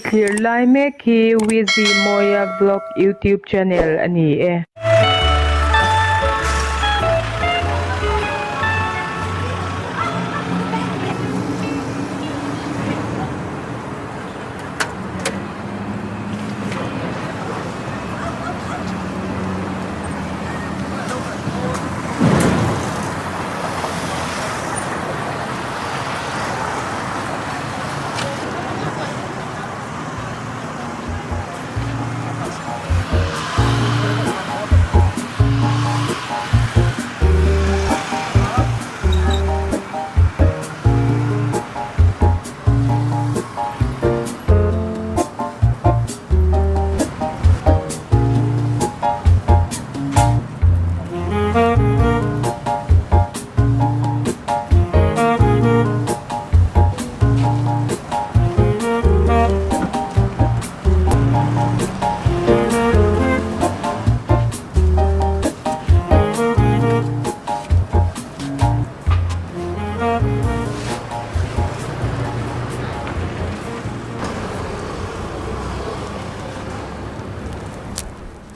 thlir lai mek hi Wizzy Mawia Vlog YouTube channel a ni e.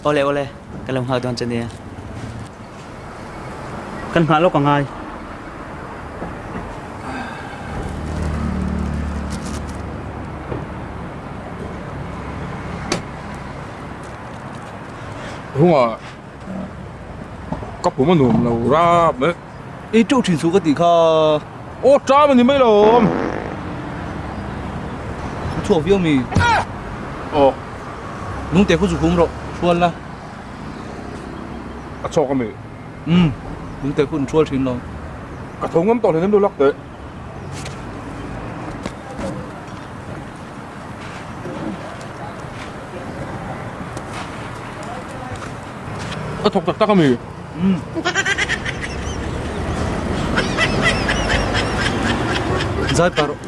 Awle awle, ka lo nghak dawn che nia. Kan nghah lawk a ngai. Hunga ka pum a nuam lo rap mai. Ei teuh thin suh ka tih kha. Aw ṭam a ni mai lo awm. Ka chhuak viau mi. Aw. Lungte khu chu hum rawh, hrual la. A chhawk a mi. Umm, lungte khu an hrual thin lo. Ka tho ngam tawh hleinem lo lak teh. A thawk tak tak a mi. Umm. Zai pah rawh.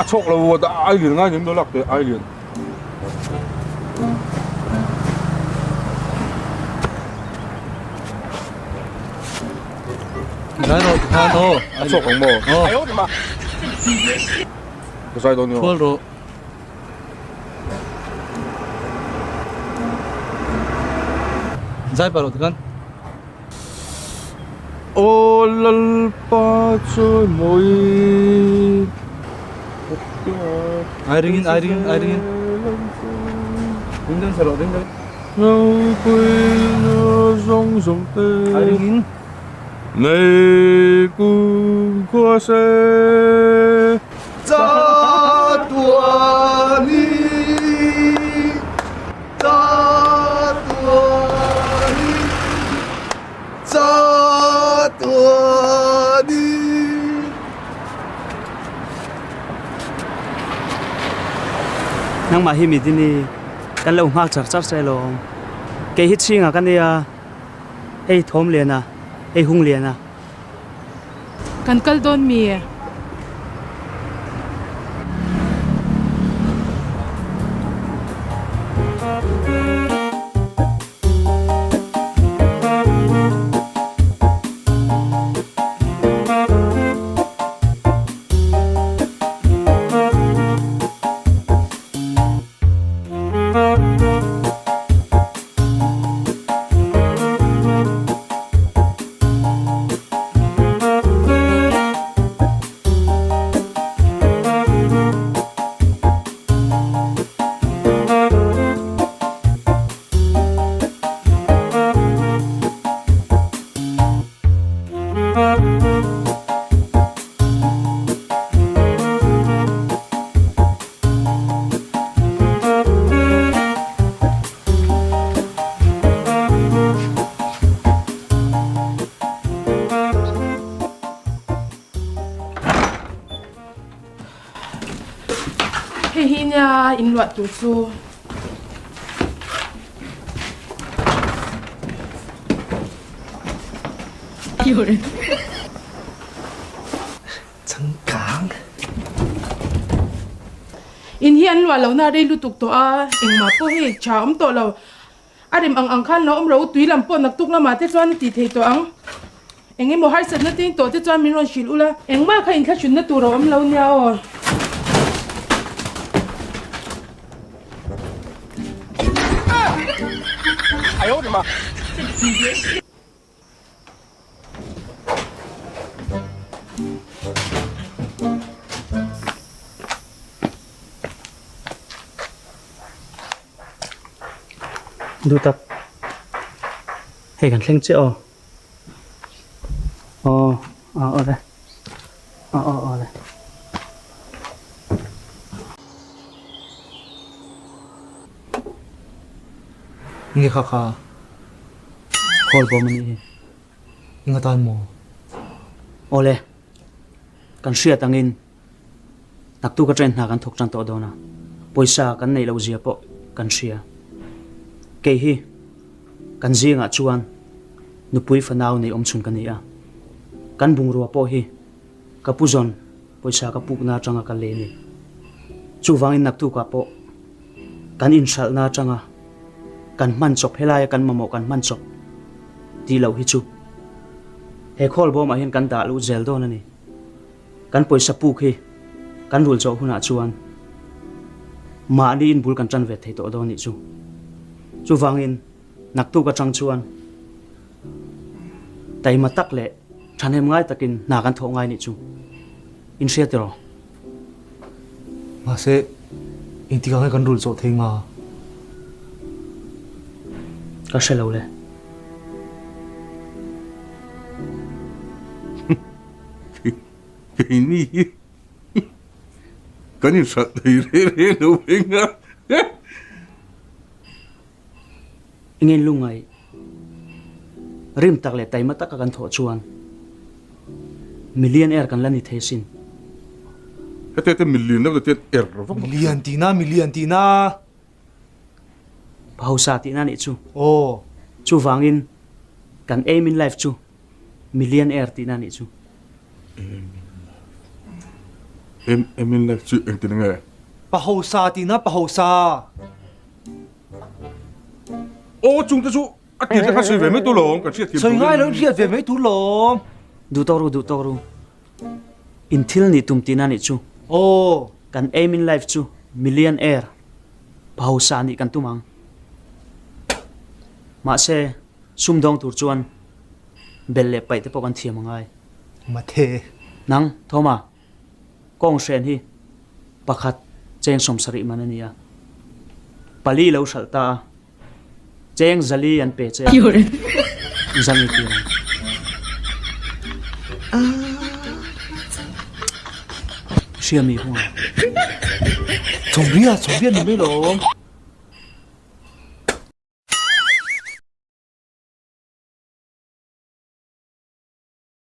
A chhawk lo a ai lian ngai nem lo lak teh ai lian. Zai rawh khan aw. A chhawk ang maw? Aw. Ka zai dawn ni aw. Thual rawh. Zai pah rawh tikhan. Aw Lalpa chu mawi. Ai ringin ai ringin ai ringin. Ring deuh sa rawh ring deuh. Ropuina zawng zawng te. Ai ringin. Nei kum khua se. Chatuani Chatuani Chatuani Nangmah hi mi dini kan lo nghak char char che lawm. Kei hi chhingah ka nia, hei thawm lian a, hei hung lian a. Kan kal dawn mi? Hei hi nia in luah tur chu. Changkang. In hi an luah lohna a rei lutuk tawh a, engmah pawh hei tha awm tawh lo. A rem ang ang khan lo awm ro, tui lam pawh naktuk lamah te chuan a tih thei tawh ang. Eng emaw harsatna te in tawh te chuan min rawn hrilh ula, engmah kha inthlahrunna tur a awm lo nia aw. Duh tak hei kan thleng chiah aw aw aw awle aw aw awle. Nge kha kha. Khawl bawm a nih hi. Enga tan maw? Awle, kan hriat angin naktuk atangin hna kan thawk tan tawh dawn a, pawisa kan neih loh zia pawh kan hria. Kei hi kan zingah chuan nupui fanau nei awmchhun ka ni a, kan bungrua pawh hi ka pu zawn pawisa ka pukna atanga ka lei a ni. Chuvangin naktukah pawh kan inhralhna atanga kan hman chawp helaia kan mamawh kan hman chawp tih loh hi chu he khawl bawmah hian kan dah luh zel dawn a ni. Kan pawisa puk hi kan rul zawh hunah chuan mahni in bul kan tan ve thei tawh dawn nih chu. Chuvangin naktuk atang chuan taima tak leh thahnem ngai takin hna kan thawh ngai nih chu. Inhria tiraw? Mahse, engtikah nge kan rul chawh thei nga? Ka hre lo le. Keini hi kan inhralh thei reng reng lo veng a. Enge lungngai rim tak leh taima taka kan thawh chuan million er kan la ni thei sin. Hete te million deuh te er vak. Million tihna million tihna. Hausa tihna nih chu. Aw. Chuvangin kan aim in life chu million er tihna nih chu. Aim aim in life chu engtin nge? Pa hausa tihna pa hausa. Aw chung te chu a tir te kha sawi ve mai tur lawm kan hriat thiam tur. Sawi ngai lo in hriat ve mai tur lawm. Duh tawk ru duh tawk ru. In thil nih tum tihna nih chu. Aw. Kan aim in life chu million air pa hausa nih kan tum ang. Mahse sumdawng tur chuan bel leh paih te pawh kan thiam a ngai. Mathe. Nang Thoma. Kawng hren hi pakhat cheng 70 man a ni a, pali lo hralh ta a, cheng 400 an pe che a, zang i tir ang. Hria mi hunga. Chawmria, chawmria ni mai lawm.